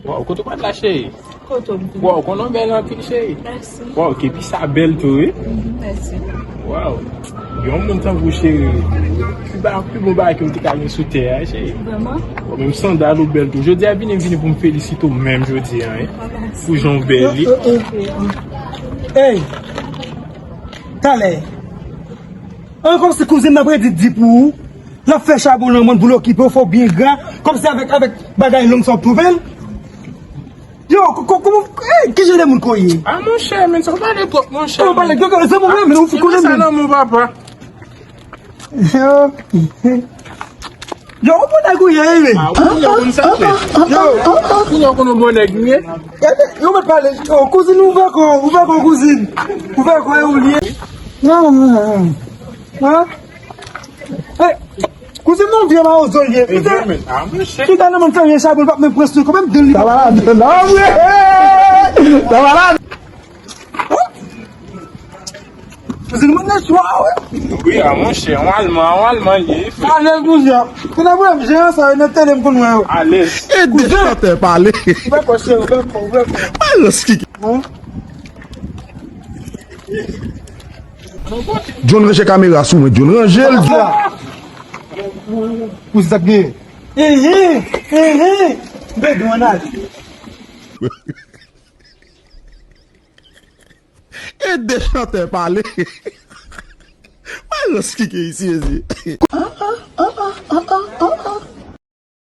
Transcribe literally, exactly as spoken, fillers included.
Waw, kote w pral la, cheri? Kote w vin? Waw, konnen w bèl anpil, cheri. Mèsi. Waw, kepi sa bèl tou, wi. Mhm, mèsi. Waw, yon moun tankou w, cheri. Ki ba, pi bon bagay ke m te ka gen sou tè a, cheri. Vrèman? Waw, menm sandal ou bèl tou. Jodi a vini, m vini pou m felisite w menm jodi a, wi. Mèsi. Pou jan w bèl, wi. Ey! Talè! An, kòmsi kouzin nan predi di pou ou. L ap fè chabon nan mòn pou l okipe w, fè w byen gra. Kòmsi avèk, avèk bagay long sa w ap twouve l. Yo, ko-, ko-, kòman, eh, ki jan de moun ko ye? A, monchè, men sa w pale twòp, monchè. Ou pale, kòman, zanmi w menm, ou konnen sa nan men w, papa. Yo. Yo, ou bon nèg ou ye, wi. A, ou konnen, ou konn sa w fè. Yo. Ou konnen, ou konnen bon nèg m ye. Gade, yo mèt pale. Yo, kouzin, ouvè kò, ouvè kò, kouzin. Ouvè kò, e ou l ye. Non, non, non, non. Hein? Hey, kouzin, non, vye mawozo l ye. Chita nan mòn fè vye chabon, l p ap menm pran sou kò, menm dan li pa. Sa malad, non, vre. Sa malad. Kouzin, mwen nan chwa, wi. Wi, a, monchè, yon Alman, yon Alman li ye. Alèz, monchè. Kouzin, mwen, jeran sa yo nan tele, m konn wè yo. Alèz. E de chantè pale. Ouvè kò, cheri, ouvè kò, ouvè kò. Alèz, ki. Bon. John, ranje kamera sou mwen, John, ranje l, John. Pou sa k gen. Ehe, ehe. Bedou, ann ale. E de chantè pale. Mwen rans ki gen isi, isi.